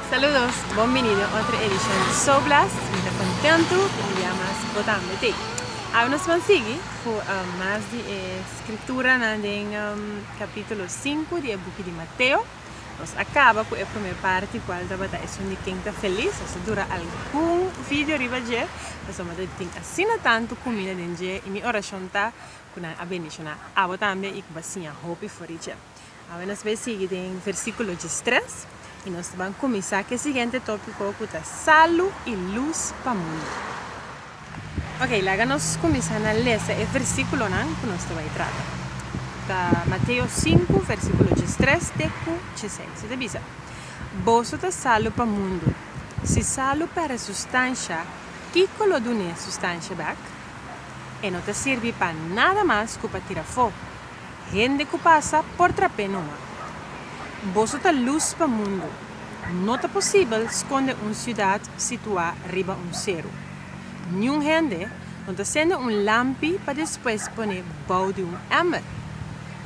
Saludos, bon bini den otro edicion di So Blessed. Mi ta contento cu un dia mas bo tambe t'ey. Awe nos ban sigui cu mas di e scrituranan den capitulo sinku di e buki di Mateo. Nos a caba cu e prome parti cual tabata esun di ken ta feliz. Nos a dura algun video riba dje pasobra ta tin asina tanto cuminda den dje y mi oracion ta cu nan a bendiciona abo tambe y cu bo a siña hopi for di dje. Awe nos bai sigui den versíkulo diestres i nos ta ban kuminsá ku e siguiente tópiko ku ta Salu i lus pa mundu. Oke, laga nos kuminsá na lesa e versíkulonan ku nos ta bai trata. Ta Mateo sinku, versíkulo diestres te ku dieseis. E ta bisa, Boso ta salu pa mundu. Si salu pèrdè sustansha, kiko lo dun'é sustansha bèk? E no ta sirbi pa nada mas ku pa tira afó. Hende ku pasa por trap'é numa. Boso ta lus pa mundu. No ta posibel skonde un siudat situá riba un seru. Niun hende no ta sende un lampi pa despues pon'é bou di un emmer,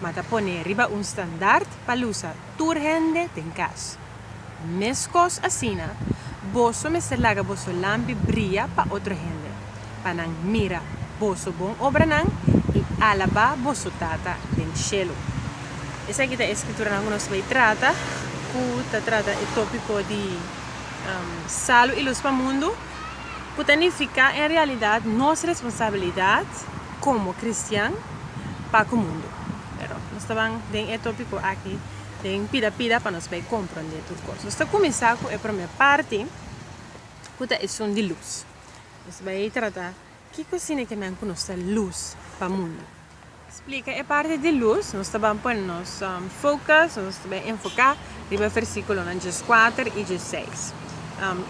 ma ta pon'é riba un standaard pa lusa tur hende den kas. Meskos asina, boso mester laga boso lampi bria pa otro hende, pa nan mira boso bon obranan i alabá boso Tata den shelu. Esaki ta e skrituranan ku nos bai trata, ku ta trata e tópiko di salu i lus pa mundu, ku ta nifiká en realidat nos responsabilidat komo kristian pa ku mundu. Pero nos ta ban den e tópiko aki. Den pida pida pa nos bai komprondé tur kos. Nos ta kuminsá ku e promé parti ku ta esun di lus. Nos bai trata kiko asina ke men ku nos ta lus pa mundu. Splika e parti di lus, nos ta ban pone nos focus, nos ta bai enfoká riba versíkulonan dieskuater i diesseis.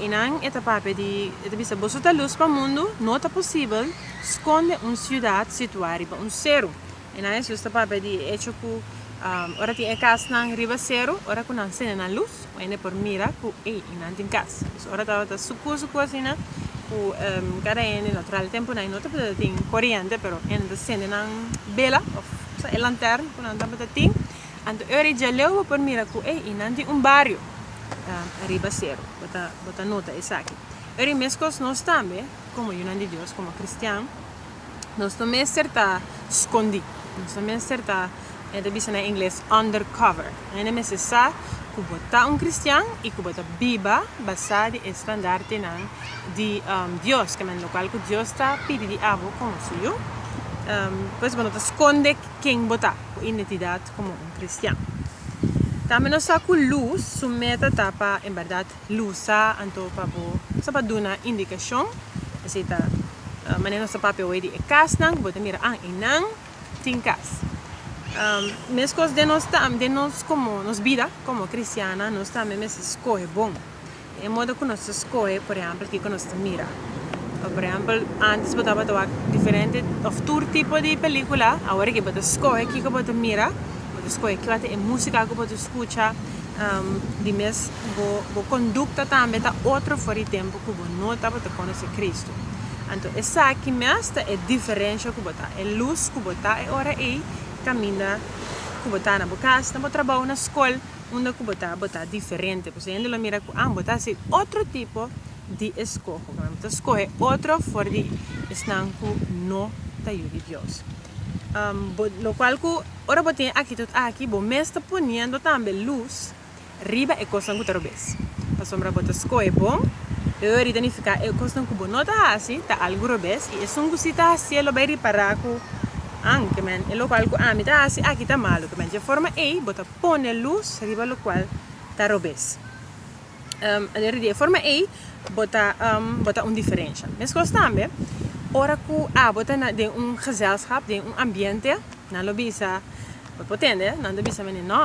Einan e ta papia di, e ta bisa, Boso ta lus pa mundu, no ta posibel skonde un siudat situá riba un seru. E nan Hesus ta papia di e echo ku ora tin e kasnan riba seru, ora ku nan sende nan lus, un hende por mira ku ey, i nan tin kas. Pues ora tabata suku suku asina ku kada hende natural tempunan no tabata tin koriente pero hende ta sende nan bela of e lantern ku nan tabata tin. Anto e ora ei djaleu bo por mira ku ey, i nan tin un bario riba seru. Bo ta bo ta nota esaki. E ora ei meskos nos tambe komo yunan di Dios, komo kristian, Nos no mester ta skondí. Nos no mester ta, e ta bisa na ingles, undercover. Hende mester sa ku bo ta un kristian i ku bo ta biba basá di e standartenan di Dios, ke men lokual ku Dios ta pidi di abo komo su yu. Pues bo no ta skonde ken bo ta, bo identidat komo un kristian. Tambe nos sa ku lus su meta ta pa en bèrdat lusa anto pa bo sa pa duna indikashon. Esei ta manera nos ta papia awor di e kasnan ku bo ta mira ah einan tin kas. Meskos den nos den nos komo nos bida komo kristiana nos tambe mester skohe bon. E modo ku nos ta skohe por ehèmpel kiko nos ta mira. Por ehèmpel antes bo tabata wak diferente òf tur tipo di pelikula awor aki bo ta skohe kiko bo ta mira, bo ta skohe kua ta e musika ku bo ta skucha. Di mes bo bo kondukta tambe ta otro for di tempu ku bo no tabata konosé Kristu. Anto esaki mes ta e diferensha ku bo ta, e lus ku bo ta e ora ei kaminda ku bo ta na bo kas, na bo trabou, na skol, unda ku bo ta, bo ta diferente. Pasobra hende lo mira ku ah bo ta hasi otro tipo di eskoho, bo ta skohe otro for di esnan ku no ta yu di Dios. Bo lokual ku ora bo tin e aktitut aki bo mes ta poniendo tambe lus riba e kosnan ku ta robes. Pasobra bo ta skohe bon, e ora ta nifiká e kosnan ku bo no ta hasi ta algu robes i esun ku si ta hasié lo bai ripará ku an ke men e lokual ku ami ta hasi aki ta malu. Ke men dje forma ei bo ta pone lus riba lokual ta robes. Di e forma ei bo ta bo ta un diferensha. Meskos tambe ora ku abo ta na den un gezelschap, den un ambiente, nan lo bisa, bo por tende, nan ta bisa mene no,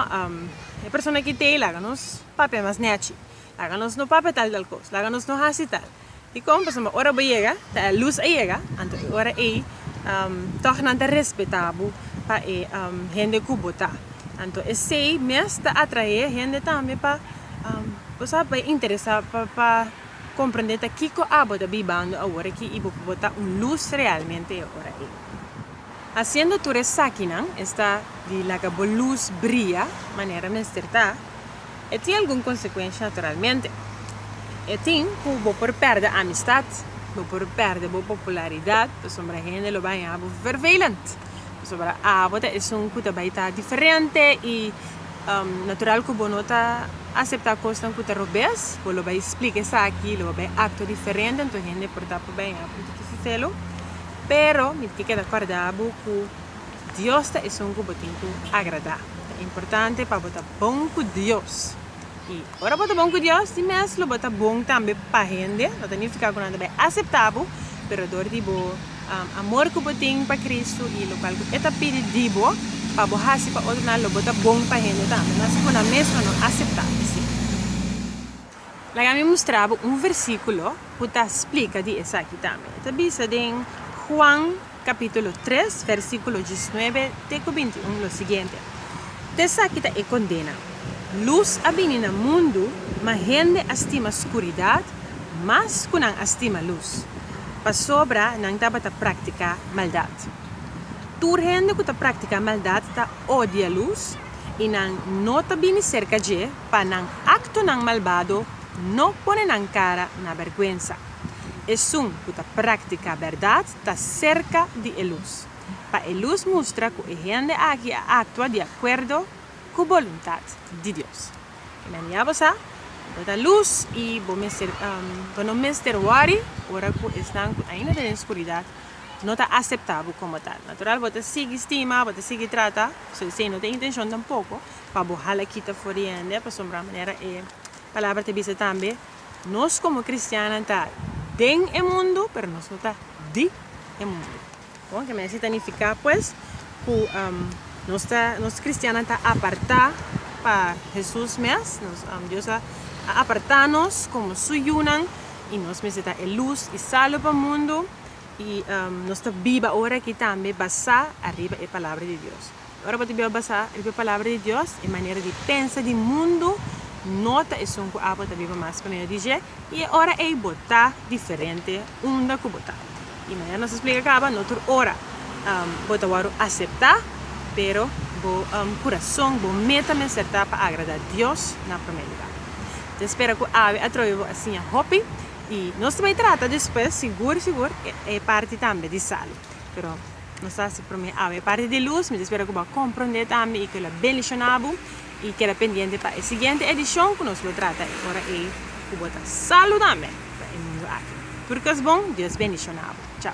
e persona aki t'ei laga nos papia mas nèchi, laga nos no papia tal tal kos, laga nos no hasi tal. Dikon? Pasobra ora bo yega, ta e lus a yega, anto e ora ei tòg nan ta respetá bo pa e hende ku bo ta. Anto esei mes ta atraé hende tambe pa, bo sa, pa e interesá pa pa komprendé ta kiko abo ta bibando awor aki i bo por bo ta un lus realmente e ora ei. Hasiendo tur esakinan, esta di laga bo lus bria manera mester ta, e tin algun konsekuensha naturalmente. E tin ku bo por pèrdè amistat, bo por pèrdè bo popularidat, pasobra hende lo bai haña bo vervelend. Pasobra abo ta esun ku ta bai ta diferente i natural ku bo no ta aseptá kosnan ku ta robes, bo lo bai splika esaki, lo bo bai aktua diferente, anto hende por ta por bai haña bo un tiki fefelu. Pero mi tin ke keda kòrda bo ku Dios ta esun ku bo tin ku agradá. Ta importante pa bo ta bon ku Dios. I ora bo ta bon ku Dios, di mes lo bo ta bon tambe pa hende. No ta nifiká ku nan ta bai aseptá bo, pero dor di bo amor ku bo tin pa Kristu i lokual ku e ta pidi di bo pa bo hasi pa otronan, lo bo ta bon pa hende tambe, maske ku nan mes lo no aseptá esei. Laga mi mustra bo un versíkulo ku ta splika di esaki tambe. E ta bisa den Juan kapítulo tres, versíkulo diesnuebe te ku bintiun lo siguiente, T'esaki ta e kondena, Lus a bini na mundu, ma hende a stima skuridat mas ku nan a stima lus, pasobra nan tabata praktiká maldat. Tur hende ku ta praktiká maldat ta odia lus, i nan no ta bini serka dje pa nan aktonan malbado no pone nan kara na bèrgwensa. Esun ku ta praktiká bèrdat ta serka di e lus, pa e lus mustra ku e hende aki a aktua di akuerdo ku boluntat di Dios. E nan ya bo sa, bo ta lus i bo mester bo no mester wòri ora ku esnan ku ainda ta den skuridat no ta aseptá bo komo tal. Natural bo ta sigui stima, bo ta sigui trata, so esei no ta intenshon tampoko pa bo hala kita for di hende, pasobra manera e palabra ta bisa tambe, Nos komo kristiannan ta den e mundu, pero nos no ta di e mundu. Bon, ke mester ta nifiká pues ku nos ta, nos kristiannan ta apartá pa Hesus mes, nos, Dios a apartá nos komo su yunan i nos mester ta e lus i salu pa mundu i nos ta biba ora aki tambe basá ariba e Palabra di Dios. Ora bo ta biba basá riba e Palabra di Dios, e manera di pensa di mundu no ta esun ku abo ta biba mas pa medio di dje, i e ora ei bo ta diferente unda ku bo ta. I manera nos a splika kaba, no tur ora bo ta wòrdu aseptá, pero bo kurason, bo meta mester ta pa agradá Dios na promé lugá. Ta spera ku awe atrobe bo a siña hopi, i nos ta bai trata despues sigur sigur e parti tambe di salu. Pero nos ta hasi promé awe parti di lus. Mi ta spera ku bo a komprondé tambe i ku el a bendishoná bo. I keda pendiente pa e siguiente edishon ku nos lo trata e ora ei ku bo ta salu tambe pa e mundu aki. Tur kos bon, Dios bendishoná bo. Chao.